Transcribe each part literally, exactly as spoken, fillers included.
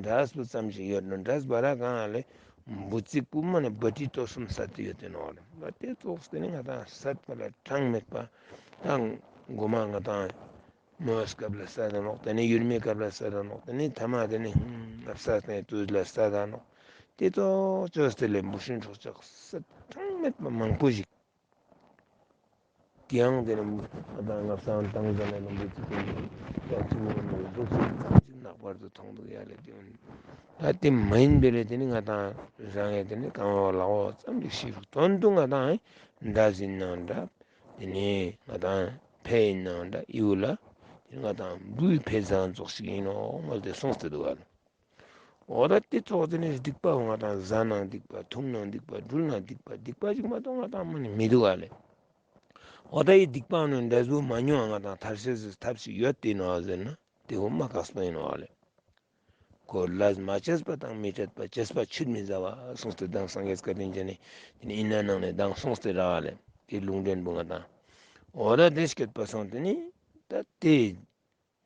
འདྲ་སྤུ་ཙམ་ཞིག་ཡོད་ནོ་འདྲ་སྤུ་ར་གང་ལེ། འབུ་ཙིག་པོ་མ་ནེ་བ་ཏི་ཏོ་སུམ་སད་དེ་ཡོད་དེ་ནོག་ལེ། ད་དེ་ཙོགས་ཏེ་ནི་ང་དང་སད་པ་ལ་གྲངས་མེད་པ་དང་གོ་མ་ང་དང་མོའི་སྐབས་ལ་སད་ད་ནོག། དེ་ནི་ཡུལ་མའི་སྐབས་ལ་སད་ད་ནོག། དེ་ནི་ཐ་མ་དེ་ནི་ཧུམ་ཨབ་སད་དེ་དུས་ལ་སད་ད་ནོག། དེ་ཙོགས་ཅོས་ཏེ་ལེ་འབུ་སྲིན་སྲོག་ཆགས་སད་གྲངས་མེད་པ་མང་པོ་ཞིག། དེ་ཡང་དེ་ནི་ང་དང་ང་སང་དང་ཟ་ནེ་ལོ་འབུ་ཙིག་པོ་ཡང་ཅི་མོ་མོ་འབུ་ཙིག་ཙམ་ཞིག་ནག་པར་དུ་མཐོང་འདུག་ཡ་ལེ། དེ་ཡང་ད་དེ་མ་ཡིན་པའི་ལེ་དེ་ནི་ང་དང་རང་ཡང་དེ་ནི་གང་བ་ལག་འོ་ཙམ་ཞིག་ཤེས་རུག། དོན་དུ་ང་དང་འདྲ་ཟིན་ནང་འདྲ། དེ་ནི་ང་དང་ཕེ་ཡིན་ནང་འདྲ་ཨི་བོ་ལ་དེ་ནི་ང་དང་འབུའི་ཕེ་ཟ་ཙོགས་ཤིག་ཡིན་ནོག་མོལ་ཏེ་གསུངས་ཏེ་འདུག་ག་ལེ། འོ་ད་དེ་ཙོགས་དེ་ནི་སྡིག་པ་བོ་ང་དང་ཟ་ནང་སྡིག་པ། འཐུང་ནང་སྡིག་པ། འགྲུལ་ནང་སྡིག་པ། སྡིག་པ་ཞིག་མ་གཏོགས་ང་དང་མ་ནི་མི་འདུག་ག་ལེ། འོ་ད་ཡི་སྡིག་པ་ནི་འདྲ་བོ་མ་མྱོང་ང་དང་ཐར་ཤེས་སི་ཐབས་ཤིག་ཡོད་དེ་ནོག་ཟེར་ན་དེ་བོ་མ་ཁག་པོ་ཡིན་ནོག་ལེ། ཁོ་ལས་མ་བྱས་པ་དང་མི་འཕྲད་པ། བྱས་པ་ཆུད་མི་ཟ་བ་གསུངས་ཏེ་དང་སངས་རྒྱས་བཀའ་དྲིན་ཅན་ནི་དེ་ནི་ཨིན་ན་ནང་ནེ་དང་གསུངས་ཏེ་ར་བ་ལེ། དེ་ལུང་འདྲེན་པོ་ང་དང་། འོ་ད་དེ་སྐད་པ་སོང་དེ་ནི་ད་དེ་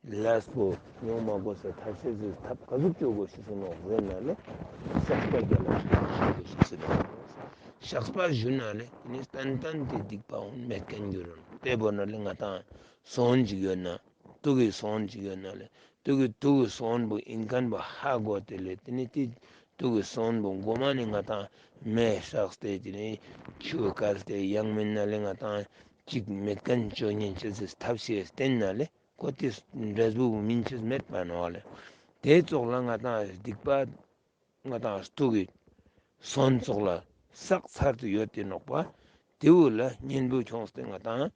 ལས་པོ་མྱོང་མ་དགོས་སེ་ཐར་ཤེས་སི་ཐབས་ག་ཟུག་ཅོ་དགོས་ཤེས་སི་ནོག་ཟེར་ན་ལེ། བཤགས་པ་རྒྱ་ལ་ཞུ་དགོས་ཤེས་སི་ནོག། བཤགས་པ་ཞུ་ན་ལེ་དེ་ནི་ཏན་ཏན་དེ་སྡིག་པ་འོ་མེད་མཁན་འགྱུར་རོ། དཔེ་བོར་ན་ལེ་ང་དང་སོན་ཅིག་ཡོད་ན་དུག་གི་སོན་ཅིག་ཡོད་ན་ལེ་དུག་གི་དུག་གི་སོན་པོ་ཨིན་མཁན་པོ་ཧ་གོ་སྟེ་ལེ་དེ་ནི་དེ་དུག་གི་སོན་པོ་མགོ་མ་ནེ་ང་དང་མེ་བསྲེགས་ཏེ་དེ་ནི་ཆུ་བཀལ་ཏེ་ཡང་མིན་ན་ལེ་ང་དང་ཅིག་མེད་མཁན་ཅོ་ཉན་ཅེས་སི་ཐབས་ཤེས་བསྟེན་ན་ལེ། ཁོ་དེ་འདྲ་བོ་མིན་ཅེས་མེད་པ་ནོག་ལེ། དེ་ཙོགས་ལ་ང་དང་སྡིག་པ་ང་དང་དུག་གི་སོན་ཙོགས་ལ་བསགས་ཚར་དུ་ཡོད་དེ་ནོག་པ། དེ་བོ་ལ་གཉེན་པོ་ཁྱོངས་ཏེ་ང་དང་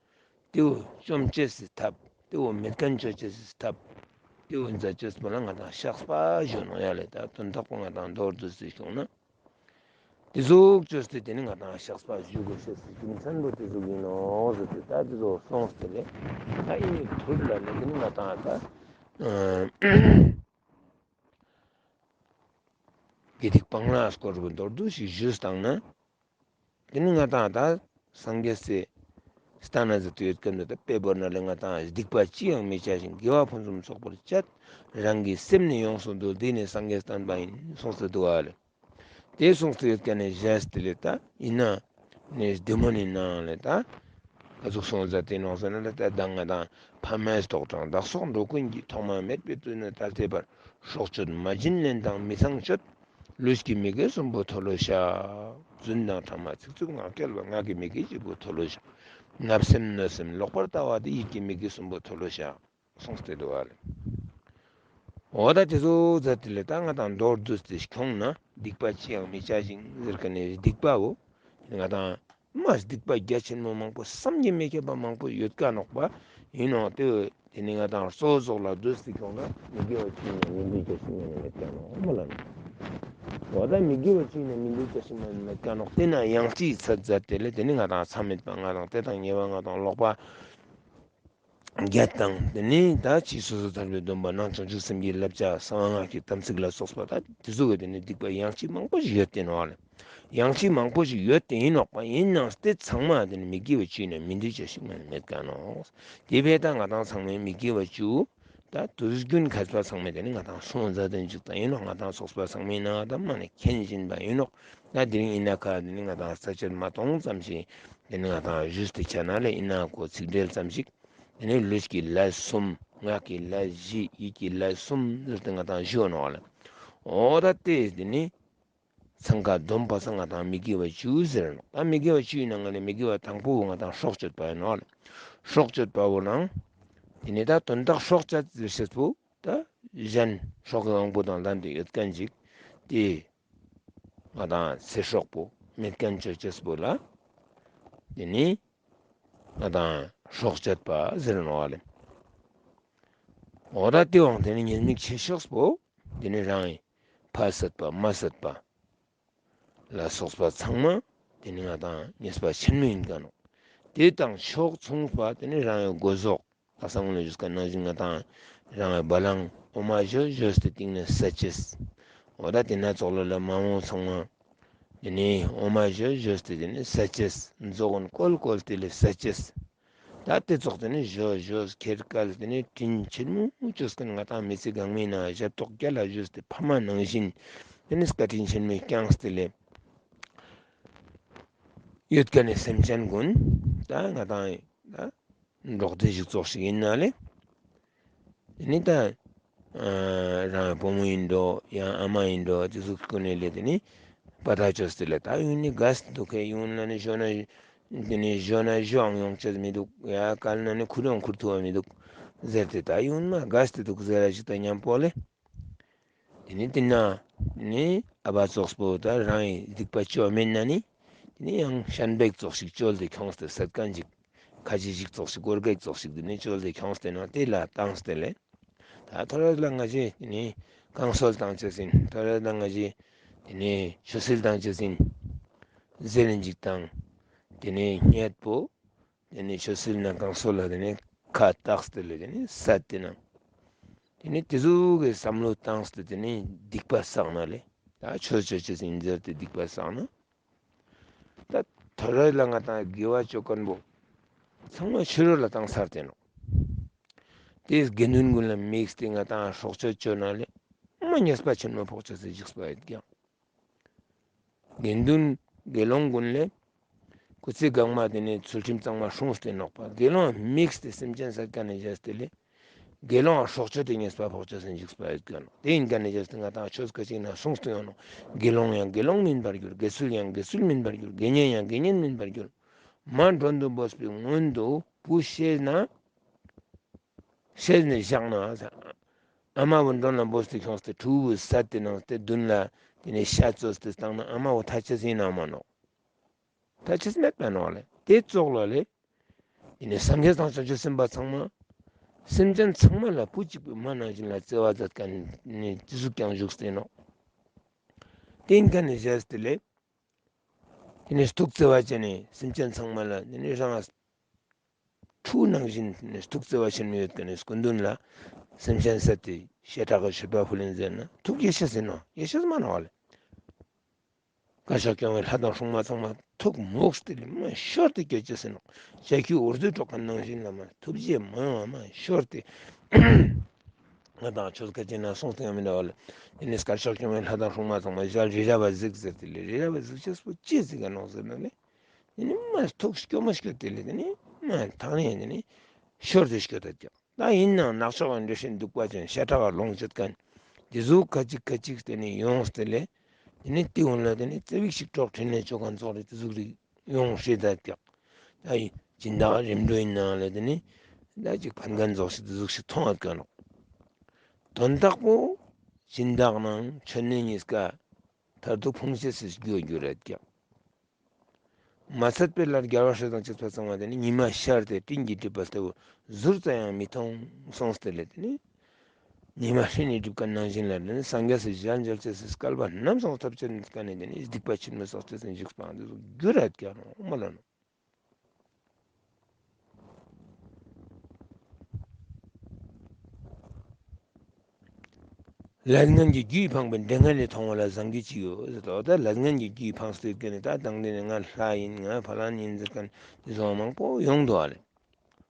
དེ་བོ་བཅོམ་ཅེས་སི་ཐབས། དེ་བོ་མེད་མཁན་ཅོ་ཅེས་སི་ཐབས། དེ་བོ་མཛད་ཅེས་པོ་ལ་ང་དང་བཤགས་པ་ཞུ་ནོག་ཡ་ལེ། ད་དོན་དག་པོ་ང་དང་མདོར་བསྡུས་ཏེ་ཞུས་ན། དེ་ཟུག་ཅོས་ཏེ་དེ་ནི་ང་དང་བཤགས་པ་ཞུ་དགོས་ཤེས་སི་རྒྱུ་མཚན་པོ་དེ་ཟུག་ཡིན་ནོག་ཟེར་ཏེ་ད་དེ་ཟུག་སོང་སྟེ་ལེ། ད་ཨི་ནི་ཐུར་ལ་ནི་དེ་ནི་ང་དང་ད་དགེ་སྡིག་སྤང་བླང་སྐོར་བོ་མདོར་བསྡུས་ཤིག་ཞུས་བཏང་ན། དེ་ནི་ང་དང་ད་སངས་རྒྱས་སི་སྟན་ན་ཟེར་ཏེ་ཡོད་མཁན་དེ་ད་དཔེ་བོར་ན་ལེ་ང་དང་སྡིག་པ་ཅི་ཡང་མི་བྱ་ཞིང་། དགེ་བ་ཕུན་སུམ་ཚོགས་པར་སྤྱད། རང་གི་སེམས་ནི་ཡོངས་སུ་འདུལ། འདི་ནི་སངས་རྒྱས་བསྟན་པ་ཡིན། གསུངས་ཏེ་འདུག་ག་ལེ། དེ་གསུངས་ཏེ་ཡོད་མཁན་ནི་ཞེས་ཏེ་ལེ་ད་ཨིན་ན་ནི་བདེ་མོ་ནི་ནང་ལེ་ད་ག་ཟུག་གསུངས་ཟ་དེ་ནོག་ཟེར་ན་ལེ་ད་ད་ང་དང་ཕ་མས་དོག་དང་བདག་སོགས་འགྲོ་ཀུན་གྱི། ཐོག་མ་མེད་པའི་དུས་ནས་ད་ལྟའི་བར། སྲོག་གཅོད་མ་བྱིན་ལེན་དང་མི་ཚངས་སྤྱོད། ལུས་ཀྱི་མི་དགེ་གསུམ་པོ་མཐོལ་ལོ་བཤགས། རྫུན་དང་ཕྲ་མ་ཚིག་རྩུབ་ངག་འཁྱལ་བ། ངག་གི་མི་དགེ་བཅུ་པོ་མཐོལ་ལོ་བཤགས། བརྣབ་སེམས་གནོད་སེམས་ལོག་པར་ལྟ་བ་དེ། ཡིད་ཀྱི་མི་དགེ་གསུམ་པོ་མཐོལ་ལོ་བཤགས། གསུངས་ཏེ་འདུག་ག་ལེ། འོ་ད་དེ་ཟུག་མཛད་དེ་ལེ་ད་ང་དང་མདོར་བསྡུས་ཏེ་ཁྱོངས་ན་སྡིག་པ་ཅི་ཡང་མི་བྱ་ཞིང་ཟེར་མཁན་ནི་སྡིག་པ་བོ་ང་དང་མ་སྡིག་པ་རྒྱ་ཆེན་མོ་མང་པོ་བསམ་གྱིས་མི་ཁྱབ་པ་མང་པོ་ཡོད་ཀ་ནོག་པ། ཡིན་ནོག་དེ་དེ་ནི་ང་དང་གཙོ་བོ་ཙོགས་ལ་བསྡུས་ཏེ་ཁྱོངས་ན་མི་དགེ་བ་བཅུ་ཡིན་ན་མི་འདུས་བྱ་ཞིང་མ་ནི་མེད་ཀ་ནོག་མོལ་ལ་ནི། འོ་ད་མི་དགེ་བ་བཅུ་ཡིན་ན་མི་འདུས་བྱ་ཞིང་མ་ནི་མེད་ཀ་ནོག། དེ་ན་ཡང་ཅིའི་ཚད་མཛད་དེ་ལེ་དེ་ནི་ང་དང་མཚམས་མེད་པ་ལྔ་དང་དེ་དང་ཉེ་བ་ལྔ་དང་ལོག་པ་བརྒྱད་དང་དེ་ནི་ད་ཕྱིའི་སོ་སོར་ཐར་པའི་སྡོམ་པ། ནང་བྱང་ཆུབ་སེམས་ཀྱི་བསླབ་བྱ། གསང་སྔགས་ཀྱི་དམ་ཚིག་ལ་སོགས་པ་ད་དེ་ཚོ་གི་དེ་ནི་སྡིག་པ་ཡང་ཅིག་མང་པོ་ཞིག་ཡོད་དེ་ནོག་ལེ། ཡང་ཅིག་མང་པོ་ཞིག་ཡོད་དེ་ཡིན་ནོག་པ། ཡིན་ནའང་དེ་ཚང་མ་དེ་ནི་མི་དགེ་བ་བཅུ་ཡིན་ན་མི་འདུས་བྱ་ཞིང་མ་ནི་མེད་ཀ་ནོག། དེ་བས་ད་ང་དང་ཚང་མས་མི་དགེ་བ་བཅུ་ད་དུས་རྒྱུན་མཁས་པ་ཚང་མས་དེ་ནི་ང་དང་སོང་ཟ་དོན་ཅིག་ད་ཡིན་ནོག། ང་དང་ཚོགས་པ་ཚང་མས་ན་ད་མ་ནི་མཁྱེན་བཞིན་པ་ཡིན་ནོག། ད་དེ་རིང་ཡིན་ན་ཁ་དེ་ནི་ང་དང་རྩ་ཆེན་མ་གཏོང་ཙམ་ཞིག་དེ་ནི་ང་དང་ཞུས་ཏེ་ཆ་ན་ལེ་ཡིན་ན་ཁོ་ཚིག་འགྲེལ་ཙམ་ཞིག། དེ་ནི་ལུས་ཀྱི་ལས་གསུམ། ངག་གི་ལས་བཞི། ཡིད་ཀྱི་ལས་གསུམ་ཟེར་ཏེ་ང་དང་ཞུ་ནོག་ལེ། འོ་ད་དེ་དེ་ནི་ཚང་ཀ་བསྡོམས་པ་སང་ང་དང་མི་དགེ་བ་བཅུ་ཟེར་ནོག། ད་མི་དགེ་བ་བཅུ་ཡིན་ན་ང་ནི་མི་དགེ་བ་དང་པོ་བོ་ང་དང་སྲོག་གཅོད་པ་ཡིན་ནོག་ལེ། སྲོག་གཅོད་པ་བོ་ནང་དེ་ནི་ད་དོན་དག་སྲོག་གཅོད་ཟེར་ཤེས་པོ་ད་གཞན་སྲོག་གི་དབང་པོ་དང་ལྡན་ཏེ་ཡོད་མཁན་ཅིག་དེ་ང་དང་ཚེ་སྲོག་པོ་མེད་མཁན་ཅོ་ཅེས་པོ་ལ་དེ་ནི་ང་དང་སྲོག་གཅོད་པ་ཟེར་ནོག་ལེ། འོ་ད་དེ་བོ་དེ་ནི་ཉེས་དམིགས་ཆེ་ཤོས་པོ་དེ་ནི་རང་གི་ཕ་བསད་པ་མ་བསད་པ་ལ་སོགས་པ་ཚང་མ་དེ་ནི་ང་དང་ཉེས་པ་ཆེན་མོ་ཡིན་ཀ་ནོག། དེ་དང་ཕྱོགས་མཚུངས་པ་དེ་ནི་རང་གི་སྒོ་ཟོག། ད་སང་ལ་ཞུས་ཀ་ནང་བཞིན་ང་དང་རང་གི་བ་ལང་འོ་མ་བཞོ་བཞོས་ཏེ་སྟེང་ནས་ཟ་ཅེས། འོ་ད་དེ་ན་ཙོགས་ལ་ལ་མ་འོངས་ཚང་མ་དེ་ནི་འོ་མ་བཞོ་བཞོས་ཏེ་དེ་ནི་ཟ་ཅེས། མཛོ་གོན་བཀོལ་བཀོལ་ཏེ་ལེ་ཟ་ཅེས། ད་དེ་ཙོགས་དེ་ནི་ཞོ་ཞོ་ཁྱེར་སྐལ་དེ་ནི་དྲིན་ཆེན་མོ་ཅོས་ཀན་ང་ཏང་མི་ཚེ་གང་མེད་ན་ཞབས་ཏོག་རྒྱལ་ལ་ཞུས་ཏེ་ཕ་མ་ནང་བཞིན་དེ་ནི་བཀའ་དྲིན་ཆེན་མོ་བསྐྱངས་ཏེ་ལེ། ཡོད་ཀ་ནི་སེམས་ཅན་ཀུན་ད་ང་ཏང་ད་འགྲོགས་ཏེ་ཞིག་ཙོགས་ཤིག་ཡིན་ན་ལེ། དེ་ནི་ད་རང་བུ་མོ་ཡིན་འགྲོ་ཡང་ཨ་མ་ཡིན་འགྲོ་དེ་ཟུག་ཀུན་ནི་ལེ་དེ་ནི་པ་ད་ཅོས་ཏེ་ལེ། ད་ཡུན་ནི་དགའ་སྟེ་འདུག་ཁེ། ཡུན་ལ་ནི་ཞོ་ན་དེ་ནི་ཞོ་ན་ཞོའང་ཡོང་ཅེས་མི་འདུག། ཡ་གལ་ན་ནི་ཁུར་ཡང་ཁུར་ཐུབ་བ་མི་འདུག་ཟེར་ཏེ། ད་ཡུན་མ་དགའ་སྟེ་འདུག་ཟེར་ར་ཞིག་ད་མཉམ་པོ་ལེ། དེ་ནི་དེ་ན་ནི་ཨ་བ་ཙོགས་པོ་ད་རང་ཡི་སྡིག་པ་ཅོ་མེད་ན་ནི་དེ་ནི་ཡང་ཤན་པ་ཙོགས་ཤིག་བཅོལ་ཏེ་ཁྱོངས་ཏེ་སད་ཀན་ཅིག་ཁ་ཅིག་ཞིག་ཙོགས་ཤིག་གོར་གེག་ཙོགས་ཤིག་དེ་ནི་བཅོལ་ཏེ་ཁྱོངས་ཏེ་ན་དེ་ལ་བཏང་སྟེ་ལེ། ད་ཐོ་རས་ལ་ང་ཞེ་དེ་ནི་བསྐང་གསོལ་བཏང་ཅེས་ཡིན། ཐོ་རས་ལ་ང་ཞེ་དེ་ནི་ཆོས་སིལ་བཏང་ཅེས་ཡིན་ཟེར་ནི་ཅིག་དང་། དེ་ནི་སྙད་པོ་དེ་ནི་ཆོས་སིལ་ན་བསྐང་གསོལ་ལ་དེ་ནི་ཁ་བཏགས་ཏེ་ལེ་དེ་ནི་སད་དེ་ན། དེ་ནི་དེ་ཟུག་གི་བསམ་བློ་བཏང་སྟེ་དེ་ནི་སྡིག་པ་བསགས་ན་ལེ། ད་ཆོས་ཅོ་ཅེས་ཡིན་ཟེར་ཏེ་སྡིག་པ་བསགས་ན། ད་ཐོ་རས་ལ་ང་ཏང་དགེ་བ་ཅོ་ཀན་པོ་ཚང་མ་ཕྱི་རོལ་ལ་བཏང་ཚར་ཏེ་ནོག། དེ་དགེ་འདུན་ཀུན་ལ་དམིགས་ཏེ་ང་ཏང་སྲོག་གཅོད་ཅོ་ན་ལེ། མ་ཉེས་པ་ཆེན་མོ་ཕོག་ཅེས་སི་འཇིགས་པ་ཡོད་ཀྱང་། དགེ་འདུན་དགེ་སློང་ཀུན་ལེ་སྐུ་ཚེ་གང་མ་དེ་ནི་ཚུལ་ཁྲིམས་གཙང་མ་སྲུངས་ཏེ་ནོག་པ། དགེ་སློང་དམིགས་ཏེ་སེམས་ཅན་སད་ཀ་ནི་བྱས་ཏེ་ལེ། དགེ་སློང་སྲོག་གཅོད་དེ་ཉེས་པ་ཕོག་ཅེས་སི་འཇིགས་པ་ཡོད་ཀྱང་ནོག། དེ་ཡིན་ཀ་ནི་བྱས་ཏེ་ང་ཏང་ཆོས་ཁ་ཅིག་ན་གསུངས་ཏེ་ཡོང་ནོག། དགེ་སློང་ཡང་དགེ་སློང་མིན་པར་འགྱུར། དགེ་ཚུལ་ཡང་དགེ་ཚུལ་མིན་པར་འགྱུར། དགེ་བསྙེན་ཡང་དགེ་བསྙེན་མིན་པར་འགྱུར། མ་མགྲོན་དུ་བོས་པའི་སྔོན་དུ་བུ་བཤེས་ན་བཤེས་ནས་བཞག་ན། ཨ་མ་བོ་མགྲོན་ལ་བོས་ཏེ་ཁྱོངས་ཏེ་ཕྲུ་གུ་བོ་སད་དེ་ནང་སྟེ་མདུན་ལ་དེ་ནི་ཤ་བཙོས་ཏེ་བཏང་ན་ཨ་མ་བོ་ཐ་ཆད་ཡིན་ན་མ་ནོག། ཐ་ཆད་མེད་པ་ནོག་ལེ། དེ་ཙོགས་ལ་ལེ། དེ་ནི་སངས་རྒྱས་དང་བྱང་ཆུབ་སེམས་དཔའ་ཚང་མ་སེམས་ཅན་ཚང་མ་ལ་བུ་གཅིག་པོའི་མ་ནང་བཞིན་ལ་བརྩེ་བ་མཛད་ཀ་ནི་དེ་ཟུག་ཀྱང་བཞུགས་ཏེ་ནོག། དེ་ཡིན་ཀ་ནི་བྱས་ཏེ་ལེ། དེ་ནི་ཐུགས་བརྩེ་བ་ཅན་ནི་སེམས་ཅན་ཚང་མ་ལ་དེ་ནི་རང་ཕྲུ་གུ་ནང་བཞིན་དེ་ནི་ཐུགས་བརྩེ་བ་ཆེན་མོ་ཡོད་ཀ་ནི་སྐུ་མདུན་ལ་སེམས་ཅན་སད་དེ་ཤ་ཁྲག་གི་མཆོད་པ་ཕུལ་ཡིན་ཟེར་ན་ཐུགས་ཡེ་ཤེས་ཡིན་ནོག། ཡེ་ཤེས་མ་ནོག་ལེ། དཀར་ཕྱོགས་སྐྱོང་བའི་ལྷ་དང་སྲུང་མ་ཚང་མ་ཐུགས་མུགས་ཏེ་ལེ་མ་ཤོར་ཏེ་སྐྱོད་ཅེས་ཡིན་ནོག། ལྕགས་ཀྱུ་འུར་རྡོའི་དཀྲོག་ཁ་ནང་བཞིན་ལ་མ་ཐུགས་རྗེ་མ་ཡོང་བ་མ་ཤོར་ཏེ། ང་ཏང་ཆོས་ཁ་ཅིག་ན་གསུངས་ཏེ་ཡང་མི་འདྲ་བ་ལེ། དེ་ནི་དཀར་ཕྱོགས་སྐྱོང་བའི་ལྷ་དང་སྲུང་མ་ཚང་མ་ཞལ་རི་ར་བ་གཟིགས་ཟེར་ཏེ་ལེ། རི་ར་བ་གཟིགས་ཅེས་པོ་ཅི་གཟིགས་ཀ་ནོག་ཟེར་ན་ལེ། དེ་ནི་མ་ཐུགས་སྐྱོ་མོ་སྐྱོ་སྟེ་ལེ། དེ་ནི་མ་ཐག་ནི་དེ་ནི་ཤོར་ཏེ་སྐྱོད་ད་ཀྱང་། ད་ཡིན་ནའང་ནག་ཕྱོགས་ལ་འདྲེ་ཤིན་གདུག་པ་ཅན་ཤ་ཁྲག་ག་ལོངས་སྤྱད་ཁན་དེ་ཟུག་ཁ་ཅིག་ཁ་ཅིག་དེ་ནི་ཡོངས་ཏེ་ལེ། དེ་ནི་དེ་ཀུན་ལ་དེ་ནི་ཙ་པིག་ཞིག་གྲོགས་འཕྲིན་ལས་ཅོ་ཁན་ཙོགས་རེ་དེ་ཟུག་རེ་ཡོང་ཤེས་ད་ཀྱག། ད་ཡིན་སྦྱིན་བདག་རིམ་གྲོ་ཡིན་ནའང་ལེ་དེ་ནི་ད་ཅིག་ཕན་ཁན་ཙོགས་ཤིག་དེ་ཟུག་ཞིག་མཐོང་ཡོད་ཀྱག་ནོག། དོན་དག་པོ་སྦྱིན་བདག་ནང་མཆོད་གནས་གཉིས་ཀ་མཐར་ཐུག་ཕུང་ཤེས་སི་རྒྱུ་འགྱུར་རད་ཀྱག། མ་ཚད་པའི་ལར་རྒྱལ་བ་སྲས་དང་བཅས་པ་ཚང་མ་དེ་ནི་ཉི་མ་ཤར་ཏེ་སྤྲིན་གྱི་སྒྲིབ་པ་ལྟ་བུ་ཟུར་ཙམ་ཡང་མི་མཐོང་གསུངས་ཏེ་ལེ། དེ་ནི་ཉི་མ་སྤྲིན་ནི་སྒྲིབ་ཀ་ནང་བཞིན་ལ་དེ་ནི་སངས་རྒྱས་སི་ཞལ་མཇལ་ཅེས་སི་སྐལ་པ་ནམ་སོང་ཐབས་ཅན་ཀ་ནི་དེ་ནི་སྡིག་པ་ཆེན་མོ་བསགས་ཅེས་སི་འཇིགས་པ་འདི་ཚོ་འགྱུར་རད་ཀྱག་ནོག་མ་ལ་ནོག། ལས་ངན་གྱི་རྒྱུས་འཕངས་པའི་འདྲེ་ལྔ་ནི་མཐོང་བ་ལ་བཟང་རྒྱུ་ཅི་ཡོད་ཟེར་ཏོ། ད་ལས་ངན་གྱི་རྒྱུས་འཕངས་སྟེ་ཀ་ནི་ད་དང་དེ་ནི་ང་ལྷ་ཡིན་ང་ཕ་ལན་ཡིན་ཟེར་ཁན་དེ་ཚོ་མང་པོ་ཡོང་འདུག་ཨ་ལེ།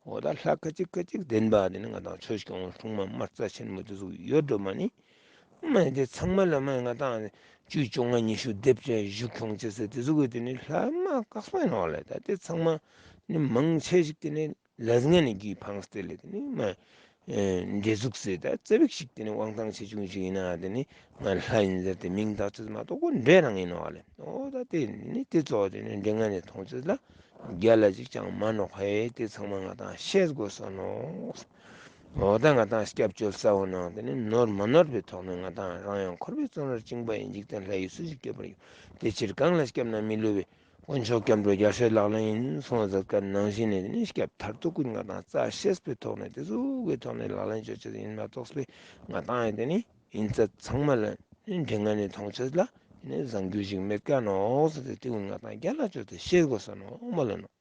འོ་ད་ལྷ་ཁ་ཅིག་ཁ་ཅིག་བདེན་པ་དེ་ནི་ང་ཏང་ཆོས་སྐྱོང་སྲུང་མ་མ་རྩ་ཆེན་མོ་དེ་ཚོ་ཡོད་འགྲོ་མ་ནི། མ་དེ་ཚང་མ་ལ་མ་ང་ཏང་བཅུ་བཅོ་ལྔ་ཉི་ཤུ་སྡེབ་ཅན་བཞུགས་ཁྱོང་ཅེས་ཟེར་དེ་ཚོ་གི་དེ་ནི་ལྷ་མ་དཀགས་པ་ཡིན་ནོག་ལེ། ད་དེ་ཚང་མ་ནི་མང་ཆེ་ཞིག་དེ་ནི་ལས་ངན་ནི་རྒྱུས་འཕངས་ཏེ་ལེ་དེ་ནི་མ་འདྲེ་གཟུགས་ཟེར་ད་ཙ་པིག་ཞིག་དེ་ནི་དབང་ཐང་ཆེ་ཆུང་ཞིག་ཡིན་ན་དེ་ནི་ང་ལྷ་ཡིན་ཟེར་ཏེ་མིང་བཏགས་ཅེས་མ་གཏོགས་ཁོ་འདྲེ་རང་ཡིན་ནོག་ལེ། འོ་ད་དེ་ནི་དེ་ཙོགས་དེ་ནི་འདྲེ་ལྔ་ནི་མཐོང་ཅེས་ལ་རྒྱལ་ལ་ཅིག་ཅང་མ་ནོག་ཧེ། དེ་ཚང་མ་ང་ཏང་ཤེས་དགོས་ས་ནོག། འོ་ད་ང་ཏང་སྐྱབས་བཅོལ་ས་འོ་ནང་དེ་ནི་ནོར་མ་ནོར་བའི་ཐོག་ནས་ང་ཏང་རང་ཡང་འཁོར་བའི་བཙོན་རར་བཅིངས་པ་ཡིན། འཇིག་རྟེན་ལྷ་ཡིས་སུ་ཞིག་སྐྱོབ་པར་འགྱུར། དེ་ཕྱིར་གང་ལ་སྐྱབས་ན་མི་བསླུ་བའི། དཀོན་མཆོག་སྐྱབས་འགྲོ་རྒྱལ་སྲས་ལག་ལེན་ཡིན། གསུངས་ཟེར་ཁན་ནང་བཞིན་ནི་དེ་ནི་སྐྱབས་མཐར་ཐུག་ཀུན་ང་ཏང་རྩ་ཤེས་པའི་ཐོག་ནས་དེ་ཟུག་གི་ཐོག་ནས་ལག་ལེན་ཅོ་ཅེས་ཡིན་མ་གཏོགས་པའི་ང་ཏང་ཡང་དེ་ནི་ཡིན་ཚད་ཚང་མ་ལ་ནི་འདྲེ་ལྔ་ནི་མཐོང་ཅེས་ལ་ནི་བཟང་རྒྱུ་ཞིག་མེད་ཀ་ནོག་ཟེར་ཏེ་དེ་ཀུན་ང་ཏང་རྒྱལ་ལ་ཅོས་ཏེ་ཤེས་དགོས་ས་ནོག་མ་ལ་ནོག།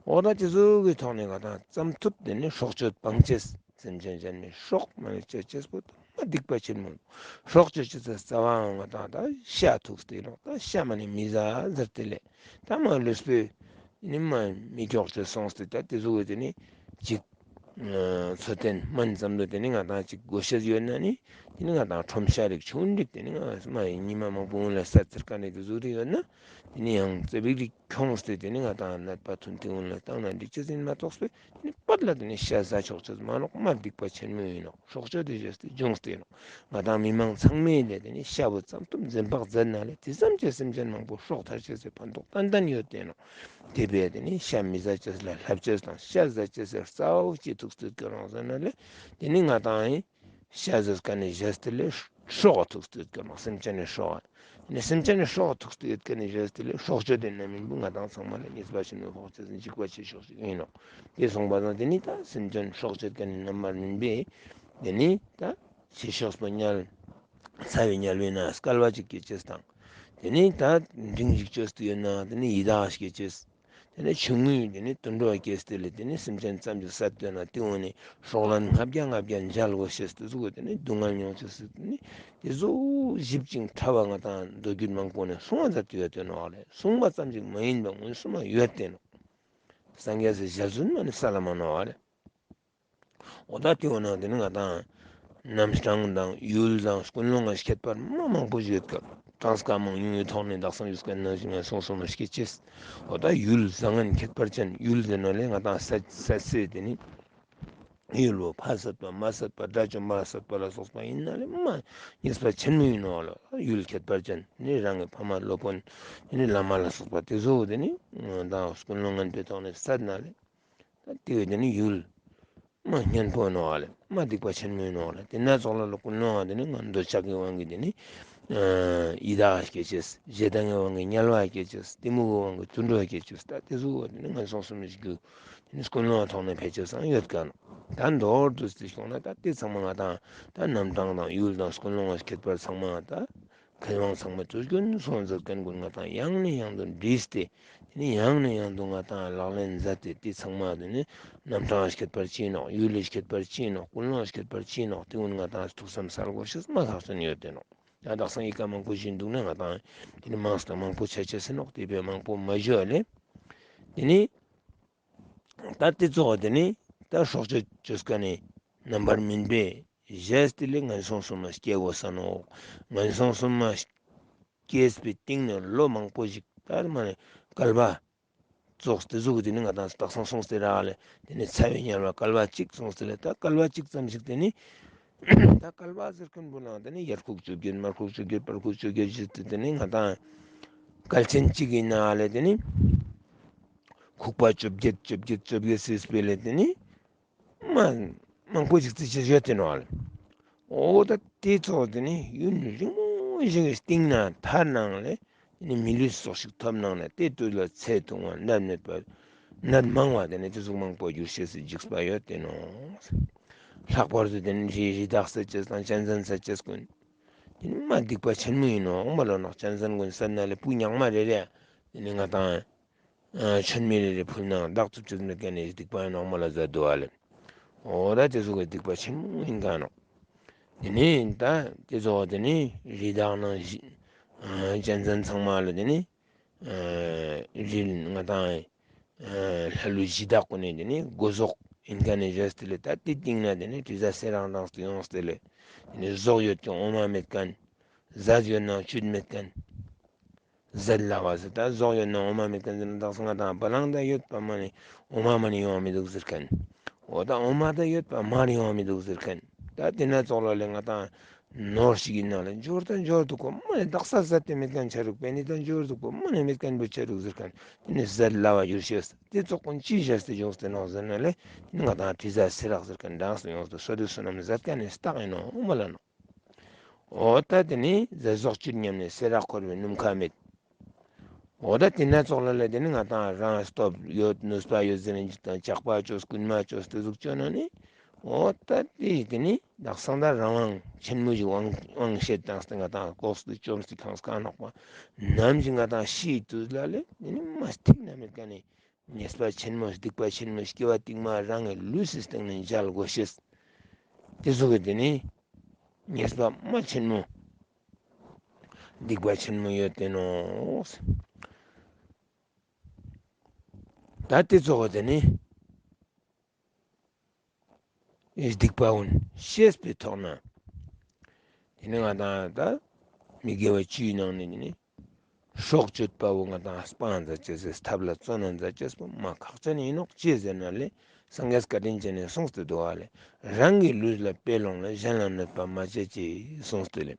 འོ་ད་དེ་ཟུག་གི་ཐོག་ནས་ང་ཏང་ཙམ་ཐུབ་དེ་ནི་སྲོག་གཅོད་སྤང་ཅེས། སེམས་ཅན་གཞན་མི་སྲོག་མ་ནི་གཅོད་ཅེས་པོ་ད་མ་སྡིག་པ་ཆེན་མོ། སྲོག་གཅོད་ཅེས་སི་རྩ་བའང་ང་ཏང་ད་ཤ་ཐུག་སྟེ་ནོག། ད་ཤ་མ་ནི་མི་ཟ་ཟེར་ཏེ་ལེ། ད་མ་ལུས་པའི་ དེ་ནི་མ་མི་མགྱོགས་ཆེ་སོང་སྟེ་ད་དེ་ཟུག་གི་དེ་ནི་ཅིག་འཚོ་རྟེན་སྨན་ཙམ་དུ་དེ་ནི་ང་ཏང་ཅིག་དགོས་ཤེས་ཡོད་ན་ནི་དེ་ནི་ང་ཏང་ཁྲོམ་ཤ་རིགས་ཆུང་རིགས་དེ་ནི་ང་མ་ཉི་མ་མང་པོ་སྔོན་ལ་ཟ་ཚར་ཀ་ནི་དེ་ཟུག་རིགས་ཡོད་ན་དེ་ནི་ཡང་ཙེ་བིག་རིགས་ཁྱོངས་ཏེ་དེ་ནི་ང་ཏང་ནད་པ་ཐུན་ཐིག་སྔོན་ལ་བཏང་ན་འགྲིག་ཅེས་ཡིན་མ་གཏོགས་པས། དེ་ནི་པར་ལ་དེ་ནི་ཤ་ཟ་ཆོག་ཅེས་མ་ནོག། མ་སྡིག་པ་ཆེན་མོ་ཡིན་ནོག། སྲོག་གཅོད་དེ་བྱས་ཏེ་འབྱུང་སྟེ་ནོག། ང་ཏང་མི་མང་ཚང་མས་ལས་དེ་ནི་ཤ་བོ་ཙམ་ཏུ་འཛེམ་བག་མཛད་ན་ལས་དེ་ཙམ་གྱི་སེམས་ཅན་མང་པོ་སྲོག་ཐར་ཅེས་སི་ཕན་ཐོགས་ཏན་ཏན་ཡོད་དེ་ནོག། དེ་བས་དེ་ནི་ཤ་མི་ཟ་ཅེས་ལ་ལྷབ་ཅེས་དང་ཤ་ཟ་ཅེས་སི་རྩ་བོ་ཅི་ཐུགས་སྟོད་ཀྱི་རང་ཟེར་ན་ལས་དེ་ནི་ང་ཏང་ཡིན། ཤ་ཟོས་ཀ་ནས་བཞེས་ཏེ་ལས་སྲོག་ཐུགས་སྟོད་ཀྱི་རང་སེམས་ཅན་ནི་སྲོག་ནི་སེམས་ཅན་ནི་སྲོག་ཐུགས་སྟོད་ཀ་ནས་བཞེས་ཏེ་ལས་སྲོག་གཅོད་དེ་རྣམ་སྨིན་པོ་ང་ཏང་ཚང་མ་ལ་ཉེས་པ་ཆེན་མོ་ཕོག་ཅེས་འཇིགས་པ་ཆེ་ཤོས་ཤིག་ཡིན་ནོག། དེ་སོང་པ་དང་དེ་ནི་ད་སེམས་ཅན་སྲོག་གཅོད་ཀ་ནས་རྣམ་པར་སྨིན་པས་དེ་ནི་ད་ཆེ་ཤོས་པོ་དམྱལ་ཚ་བའི་དམྱལ་བའི་ནང་སྐལ་བ་ཅིག་སྐྱེ་ཅེས་དང་དེ་ནི་ད་འབྲིང་ཞིག་བཅོས་ཏེ་ཡོད་ན་དེ་ནི་ཡི་དྭགས་སྐྱེ་ཅེས། དེ་ནས་ཆུང་ངུས་དེ་ནས་དུད་འགྲོ་སྐྱེས་ཏེ་ལས་དེ་ནས་སེམས་ཅན་ཙམ་ཞིག་བསད་དོན་ན་དེ་འོ་ནས་སྲོག་ལན་ལྔ་བརྒྱ་ལྔ་བརྒྱ་འཇལ་དགོས་ཤེས་དེ་ཟུག་དེ་ནས་སྡུག་བསྔལ་མྱོང་ཅེས་སི་དེ་ནས་དེ་ཟུག་ཞིབ་ཅིང་ཕྲ་བ་ང་ཏང་མདོ་རྒྱུད་མང་པོ་ནས་གསུང་བ་མཛད་དེ་ཡོད་དེ་ནོག་ལེ། གསུང་བ་ཙམ་ཞིག་མ་ཡིན་པ་མངོན་སུམ་མ་ཡོད་དེ་ནོག། སངས་རྒྱས་སི་ཞལ་རྫུན་མ་ནི་ས་ལ་མ་ནོག་ལེ། འོ་ད་དེ་འོ་ན་དེ་ནི་ང་ཏང་རྣམ་གྲངས་དང་ཡུལ་དང་ཀུན་སློང་ང་ཁྱད་པར་མ་མང་པོ་ཞིག་ཡོད་ཀ། གྲངས་ཀ་མང་ཉུང་གི་ཐོག་ནས་དག་ས་ཡུལ་སྐད་ནང་བཞིན་ང་སོང་སོང་མ་སྐྱེ་ཅེས། འོ་ད་ཡུལ་བཟང་ངན་ཁྱད་པར་ཅན་ཡུལ་དེ་ནང་ལས་ང་ཏང་ས་ས་སེ་དེ་ནི་ཡུལ་བོ་ཕ་བསད་པ་མ་བསད་པ་དགྲ་བཅོམ་པ་བསད་པ་ལ་སོགས་པ་ཡིན་ན་ལས་མ་ཉེས་པ་ཆེན་མོ་ཡིན་ནོག་ལེ། ཡུལ་ཁྱད་པར་ཅན་ནི་རང་གི་ཕ་མ་སློབ་དཔོན་དེ་ནི་བླ་མ་ལ་སོགས་པ་དེ་ཚོ་དེ་ནི་ང་ཏང་ཀུན་སློང་ངན་པའི་ཐོག་ནས་བསད་ན་ལེ། ད་དེ་བས་དེ་ནི་ཡུལ་མ་སྙན་པོ་ནོག་ལེ། མ་སྡིག་པ་ཆེན་མོ་ནོག་ལེ། དེ་ན་ཙོགས་ལ་ལོ་ཀུན་སློང་ང་དེ་ནི་ང་འདོད་ཆགས་ཀྱི་དབང་གིས་དེ་ནི་ཡི་དྭགས་སྐྱེ་ཅེས། ཞེ་སྡང་གི་དབང་གིས་དམྱལ་བ་སྐྱེ་ཅེས། གཏི་མུག་གི་དབང་གིས་དུད་འགྲོ་སྐྱེ་ཅེས། ད་དེ་ཟུག་དེ་ནི་ངན་སོང་གསུམ་མི་རྒྱུ་དེ་ནི་ཀུན་སློང་ཐོག་ནས་ཕལ་ཆེར་སང་ཡོད་ཀ་ནོག། ད་མདོར་བསྡུས་ཏེ་སོང་ན་ད་དེ་ཚང་མ་ང་ཏང་ད་རྣམ་གྲངས་དང་ཡུལ་དང་ཀུན་སློང་ང་ཁྱད་པར་ཚང་མ་ད་མཁས་དབང་ཚང་མ་དུས་རྒྱུན་སོང་མཛད་མཁན་ཀུན་ང་ཏང་ཡང་ནས་ཡང་དུ་འདྲིས་ཏེ། དེ་ནི་ཡང་ནས་ཡང་དུ་ང་ཏང་ལག་ལེན་མཛད་དེ་དེ་ཚང་མ་དེ་ནི་རྣམ་གྲངས་ཁྱད་པར་ཅི་ནོག། ཡུལ་ལས་ཁྱད་པར་ཅི་ནོག། ཀུན་སློང་ཁྱད་པར་ཅི་ནོག། དེ་ཀུན་ང་ཏང་ཐུགས་བསམ་གསལ་དགོས་ཤེས་མ་ཁག་ཅན་ཡོད་དེ་ནོག། ད་དག་ས་ཡི་གེ་མང་པོ་ཞིག་འདུག་ན་ང་ཏང་དེ་ནི་མང་སྟེ་མང་པོ་ཆ་ཆ་སེ་ནོག། དེ་བས་མང་པོ་མ་ཞུ་ཨ་ལེ། དེ་ནི་ད་དེ་ཙོགས་དེ་ནི་ད་སྲོག་གཅོད་བཅོས་ཀ་ནི་རྣམ་པར་སྨིན་པས་བཞེས་ཏེ་ལས་ངན་སོང་གསུམ་མ་སྐྱེ་དགོས་ས་ནོག། ངན་སོང་གསུམ་མ་སྐྱེས་པའི་སྟེང་ནས་ལོ་མང་པོ་ཞིག་ད་མ་ནི་བསྐལ་པ་ཙོགས་དེ་ཟུག་དེ་ནི་ང་ཏང་དག་ས་སོང་སྟེ་རག་ལེ། དེ་ནི་ཚ་བའི་དམྱལ་བ་བསྐལ་པ་གཅིག་སོང་སྟེ་ལེ། ད་བསྐལ་པ་གཅིག་ཙམ་ཞིག་དེ་ནི་ད་བསྐལ་པ་ཟེར་མཁན་པོ་ལ་དེ་ནི་ཡར་ཁུག་བཅོ་བརྒྱད་མར་ཁུག་བཅོ་བརྒྱད་བར་ཁུག་བཅོ་བརྒྱད་ཞིག་དེ་ནི་ང་ཏང་བསྐལ་ཆེན་གཅིག་ཡིན་ན་ལེ། དེ་ནི་ཁུག་པ་བཅོ་བརྒྱད་བཅོ་བརྒྱད་བཅོ་བརྒྱད་སི་སྤེལ་ལེ་དེ་ནི་མ་མང་པོ་ཞིག་རྩི་ཅེས་ཡོད་དེ་ནོག་ལེ། འོ་ད་དེ་ཚོ་དེ་ནི་ཡུན་རིང་མོ་ཞིག་གི་སྟེང་ན་ཐར་ནང་ལེ། དེ་ནི་མི་ལུས་སྲོག་ཞིག་ཐོབ་ནང་ནས་དེ་དུས་ལ་ཚེ་ཐུང་བ་ནད་མེད་པ་ནད་མང་བ་དེ་ནི་དེ་ཟུག་མང་པོ་འགྱུར་ཤེས་སི་འཇིགས་པ་ཡོད་དེ་ནོག། ལྷག་པར་དུ་དེ་ནི་རི་རི་དྭགས་བསད་ཅེས་དང་གཅན་གཟན་བསད་ཅེས་ཀུན་དེ་ནི་མ་སྡིག་པ་ཆེན་མོ་ཡིན་ནོག་མ་ལོ་ནོག། གཅན་གཟན་ཀུན་བསད་ན་ལེ་བུ་ཉག་མ་རེ་རེ་དེ་ནི་ང་ཏང་ཨ་མཆོད་མེ་རེ་རེ་ཕུལ་ནའང་བདག་ཐུབ་ཅེས་མེད་མཁན་ནི་སྡིག་པ་ཡིན་ནོག་མ་ལ་ཟེར་འདུག་ཨ་ལེ། འོ་ད་དེ་ཚོ་གི་སྡིག་པ་ཆེན་མོ་ཡིན་མཁན་ནོག། དེ་ནི་ད་དེ་ཚོ་དེ་ནི་རི་དྭགས་ནང་བཞིན་ཨ་གཅན་གཟན་ཚང་མ་ལ་དེ་ནི་ཨ་རི་ང་ཏང་ཨ་ལྷ་ཀླུ་གཞི་བདག་ཀུན་ནི་དེ་ནི་སྒོ་ཟོག་ཡིན་མཁན་ནི་བཞེས་ཏེ་ལེ། ད་དེ་སྟེང་ན་དེ་ནི་དྲི་ཟ་སེ་རག་དྲངས་ཏེ་ཡོངས་ཏེ་ལེ། དེ་ནི་ཟོག་ཡོད་ཀྱང་འོ་མ་མེད་མཁན། ཟས་ཡོད་ནའང་བཅུད་མེད་མཁན། ཟད་ལ་བ་ཟེར་ད་ཟོག་ཡོད་ན་འོ་མ་མེད་མཁན་ཟེར་ན་དག་ས་ང་ཏང་བ་ལང་ད་ཡོད་པ་མ་ནི་འོ་མ་མ་ནི་ཡོང་མི་འདུག་ཟེར་མཁན། འོ་ད་འོ་མ་ད་ཡོད་པ་མར་ཡོང་མི་འདུག་ཟེར་མཁན། ད་དེ་ན་ཙོགས་ལ་ལེ་ང་ཏང་ནོར་ཞིག་ཡིན་ན་ལེ་འབྱོར་ད་འབྱོར་འདུག་གོ་མ་ནི་དག་ས་ཟད་དེ་མེད་མཁན་ཆ་རུག་པས་ནི་ད་འབྱོར་འདུག་གོ་མ་ནི་མེད་མཁན་བུ་ཆ་རུག་ཟེར་མཁན། དེ་ནི་ཟད་ལ་བ་འགྱུར་ཤེས་དེ་ཙོགས་ཀུན་ཅི་བཞག་སྟེ་འབྱུང་སྟེ་ནོག་ཟེར་ན་ལེ་དེ་ནི་ང་ཏང་དྲི་ཟ་སེ་རག་ཟེར་མཁན་དྲངས་ཏེ་ཡོངས་ཏེ་སོ་དེ་སོ་ནམ་ཟད་མཁན་ནི་རྟགས་ཡིན་ནོག་མ་ལ་ནོག། འོ་ད་དེ་ནི་ཟས་ཟོག་བཅུད་ཉམས་ནས་སེ་རག་འཁོར་བའི་སྣུམ་ཁ་མེད། འོ་ད་དེ་ན་ཙོགས་ལ་ལེ་དེ་ནི་ང་ཏང་རང་སྟོབས་ཡོད་ནུས་པ་ཡོད་ཟེར་ནས་ཅིག་དང་ཇག་པ་བཅོས་རྐུན་མ་བཅོས་དེ་ཟུག་བཅོས་ན་ནི་འོ་ད་དེ་དེ་ནི་དག་ས་ད་རང་དབང་ཆེན་མོ་ཞིག་དབང་དབང་ཤེད་བཏང་སྟེ་ང་ཏང་ལྐོག་ཏུ་བཅོམ་སྟེ་ཁང་སྐང་ནོག་པ་ནམ་ཞིག་ང་ཏང་ཤི་དུས་ལ་ལེ་དེ་ནི་མ་ཐིག་ན་མེད་མཁན་ནི། ཉེས་པ་ཆེན་མོ་སྡིག་པ་ཆེན་མོ་སྐྱེ་བ་རྟིང་མ་རང་གི་ལུས་སི་སྟེང་ནས་འཇལ་དགོས་ཤེས། དེ་ཚོ་གི་དེ་ནི་ཉེས་པ་མ་ཆེན་མོ་སྡིག་པ་ཆེན་མོ་ཡོད་དེ་ནོག། ད་དེ་ཙོགས་དེ་ནི་སྡིག་པ་གུན་ཤེས་པའི་ཐོག་ནས་དེ་ནི་ང་དང་ད་མི་དགེ་བ་བཅུའི་ནང་ནས་དེ་ནི་སྲོག་གཅོད་པ་བོ་ང་དང་སྤང་མཛད་ཅེས་སི་ཐབས་ལ་བརྩོན་ན་མཛད་ཅེས་པོ་མ་ཁག་ཅན་ཡིན་ནོག་ཅི་ཟེར་ན་ལེ། སངས་རྒྱས་བཀའ་དྲིན་ཅན་ནི་གསུངས་ཏེ་འདུག་པ་ལེ། རང་གི་ལུས་ལ་དཔེ་ལོངས་ལ་གཞན་ལ་གནོད་པ་མ་བྱེད་ཅེས་གསུངས་ཏེ་ལེ།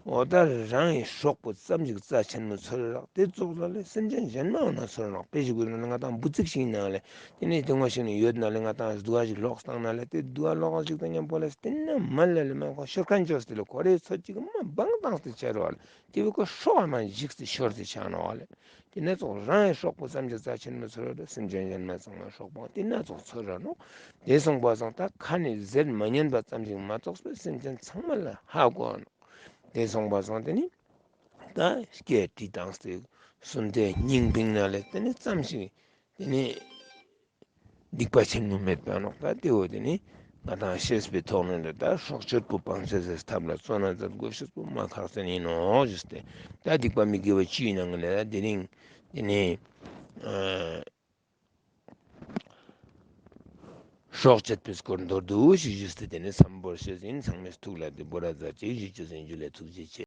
འོ་ད་རང་གི་སྲོག་པོ་ཙམ་ཞིག་རྩ་ཆེན་མོ་ཚོར་རག་དེ་ཙོགས་ལ་ལེ་སེམས་ཅན་གཞན་མའང་ན་ཚོར་རག་དཔེ་ཞིག་དགོས་ན་ང་དང་འབུ་ཚིག་ཞིག་ནང་ལེ་དེ་ནི་དེ་ངོ་ཞིག་ནི་ཡོད་ན་ལེ་ང་དང་དུ་བ་ཞིག་ལོག་བཏང་ན་ལེ་དེ་དུ་བ་ལོག་ཞིག་དང་མཉམ་པོ་ལེ་དེ་ན་མ་ལ་ལེ་མ་ཁོ་ཤོར་མཁན་ཅོས་ཏེ་ལེ་ཁོ་རེ་ཚོད་ཅིག་མ་བང་བཏང་སྟེ་ཆ་རོགས་ལེ། དེ་བས་ཁོ་སྲོག་མ་འཇིག་སྟེ་ཤོར་ཏེ་ཆ་ནོག་ལེ། དེ་ན་ཙོགས་རང་གི་སྲོག་པོ་ཙམ་གྱི་རྩ་ཆེན་མོ་ཚོར་ར་སེམས་ཅན་གཞན་མ་ཚང་མ་སྲོག་པོ་དེ་ན་ཙོགས་ཚོར་ར་ནོག་དེ་སོང་པ་སང་ད་ཁ་ནས་ཟེར་མ་ཉན་པ་ཙམ་ཞིག་མ་གཏོགས་པའི་སེམས་ཅན་ཚང་མ་ལ་ཧ་གོ་ནོག་དེ་སོང་པ་སང་དེ་ནི་ད་སྐད་དྲིས་བཏང་སྟེ་གསུམ་དེ་སྙིང་ཕིང་ན་ལེ་དེ་ནི་ཙམ་ཞིག་དེ་ནི་སྡིག་པ་ཆེན་མོ་མེད་པ་ནོག་ད་དེ་བོ་དེ་ནི་ང་དང་ཤེས་པའི་ཐོག་ནས་ད་སྲོག་གཅོད་པོ་སྤང་ཅེས་སི་ཐབས་ལ་བརྩོན་ན་མཛད་དགོས་ཤེས་པོ་མ་ཁག་ཅན་ཡིན་ནོག་ཞུས་ཏེ། ད་སྡིག་པ་མི་དགེ་བ་བཅུའི་ནང་ལས་ད་དེ་རིང་དེ་ནི་ཨ་སྲོག་གཅོད་པའི་སྐོར་མདོར་བསྡུས་ཤིག་ཞུས་ཏེ་དེ་ནི་མཚམས་བོར་ཤེས་ཡིན། ཚང་མས་ཐུགས་ལ་དེ་བོར་ར་མཛད་ཅིག་ཞུ་རྒྱུ་ཡིན། ཇུ་ལེ། ཐུགས་རྗེ་ཆེ།